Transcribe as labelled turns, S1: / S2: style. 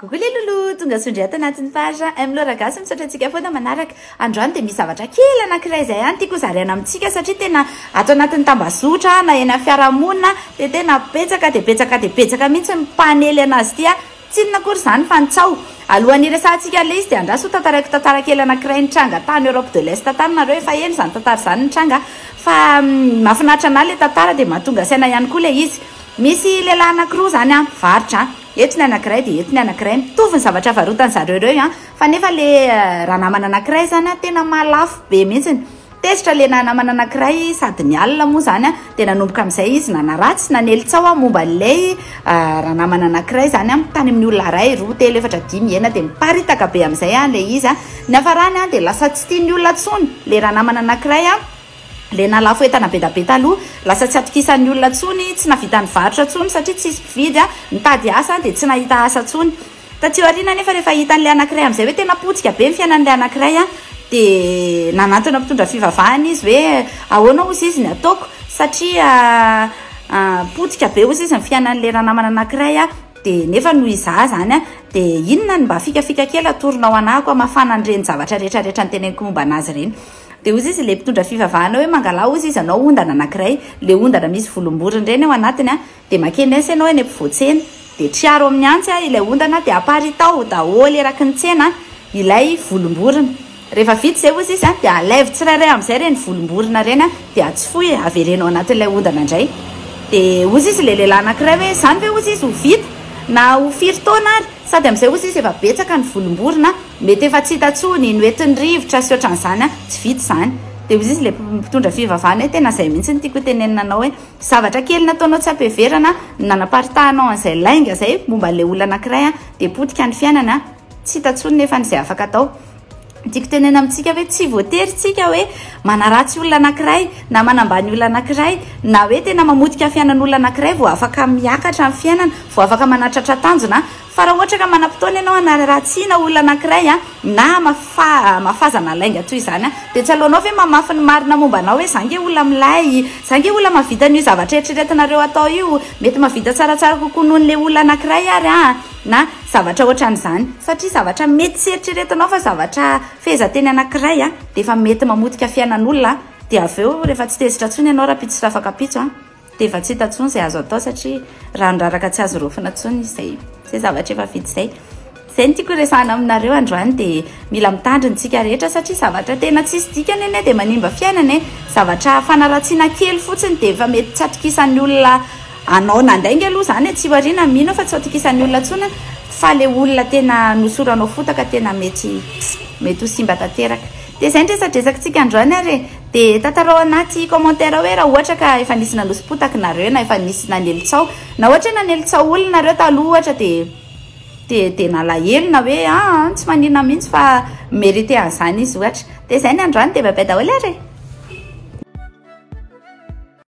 S1: Coucou les loulous, tonga soa indray ato anatin'ny page M Laura Gasy, misaotra antsika foana manaraka. Androany dia misy zavatra kely anankiray izay ihany tiako hozaraina amintsika satria tena ato anatin'ny tambazotra na eny amin'ny fiarahamonina dia tena betsaka dia betsaka dia betsaka mihitsy ny mpanely anazy ity. Tsy inona akory izany fa ny tsaho. Alohan'ny hiresahantsika an'ilay izy dia andraso ho tantaraiko tantara kely anankiray nitranga tany Europe de l'Est tany nareo, efa ela izany tantara izany nitranga fa mahafinaritra anah ilay tantara dia mahatonga saina ihany koa ilay izy. Misy lehilahy anankiroa izany mpivarotra. Eto ny anankiray dia eto ny anankiray, mitovy ny zavatra varotan zareo ireo an, fa nefa le ranamana anankiray zany an tena mahalafo be mihitsiny, tezitra le ranamana anankiray sady nialona moa zany an, dia nanomboka amin'izay izy nanaratsy sy nanely tsaho an momba an'ilay ranamana anankiray zany an, tany amin'ny olona iray, roa, telo, efatra, dimy, enina, dia miparitaka be amin'izay an ilay izy an, ny hafarany an dia lasa tsy tian'ny olona intsony le ranamana anankiray an. Le nalafo entana be da be taloha, lasa tsy atokisan'ny olona tsony, tsy nahavita nivarotra tsony satria tsisy mpividy a, nitady asa dia tsy nahita asa tsony. Taty aoriana anefa rehefa hitan'ilay anankiray amin'izay hoe tena potika be ny fiainan'ilay anankiray a, dia nanantona mpitondra fivavahana izy hoe ahoana hozy izy ny ataoko satria potika be hozy izy ny fiainan'ilay ranamana anankiray a, dia nefa noho izaho izany a, dia inona no mba fikafika kely atoronao anahako hamafana an'ireny zavatra rehetra rehetra noteneniko momba an'azy ireny. Dia hozy izy ilay mpitondra fivavahana hoe mangalà hozy izy anao ondana anankiray, ilay ondana misy volomborona ireny ao anatiny an, dia makenesa ianao eny ampovoan-tsena, dia triaro amin'ny antsy an ilay ondana dia aparitaho daholo eraky ny tsena an ilay volomborona. Rehefa vita izay hozy izy an, dia alaivo tsirairay amin'izay ireny volomborona ireny an, dia atsofohy e, avereno ao anatin'ilay ondana indray. Dia hozy izy ilay lehilahy anankiray hoe izany ve hozy izy ho vita? Na ho firy taona ary? Sady amin'izay hozy izy efa betsaka ny volomborona Mety efa tsy hita tsony, noentin'ny rivotra sy ohatran'izany an, tsy vita izany. Dia hoy izy ilay mpitondra fivavahana hoe tena izay mihitsy no tiako hotenenina anao hoe zavatra kely nataonao tsy ampiheverana no nanaparitahanao an'izay lainga izay momba an'ilay olona anankiray an, dia potika ny fiainany an, tsy hita tsony nefa izay afaka atao. Tiako tenenina amintsika hoe tsy voatery tsika hoe manaratsy olona anankiray na manambany olona anankiray na hoe tena mamotika fiainan'olona anankiray vao afaka miakatra ny fiainana, vao afaka manatratra tanjona. Fa raha ohatra ka manam-potoana ianao hanaratsiana olona anankiray na hamafazana lainga toy izany dia tsy aleonao ve mamafy ny marina momba anao hoe za nge olona milay, za nge olona mahavita an'io zavatra eritreretinareo atao io, mety mahavita tsaratsara kokoa noho an'ilay olona anankiray ary aho na zavatra ohatran'izany. Satria zavatra mety tsy eritreretinao fa zavatra fehezanteny anankiray dia efa mety mamotika fiainan'olona dia avy eo rehefa tsy tezitra intsony ianao rahampitso sy rafakampitso Dia efa tsy hita intsony izay azo atao satria rano raraka tsy azo raofina intsony izay izay zavatra efa vita izay. Izay no tiako horesahana aminareo androany dia mila mitandrina isika rehetra satria zavatra tena tsisy dikany anie dia manimba fiainana e. Zavatra fanaratsiana kely fotsiny dia efa mety tsy atokisan'ny olona anao nandainga aloha izany e, tsy ho ariana mino aho fa tsy atokisan'ny olona intsony fa ilay olona tena nosoranao fotaka tena mety mety ho simba tanteraka. Dia izay ny resadresakitsika androany ary e. Dia tantarao anaty commentaire hoe raha ohatra ka efa nisy nanosi-potaka nareo na efa nisy nanely tsaho. Na ohatra hoe nanely tsaho olona nareo taloha ohatra dia dia dia nalahelo na hoe aa tsy maninona mihitsy fa mi-merite an'izany izy ohatra. Dia izay ny androany dia bye bye daholo ary e.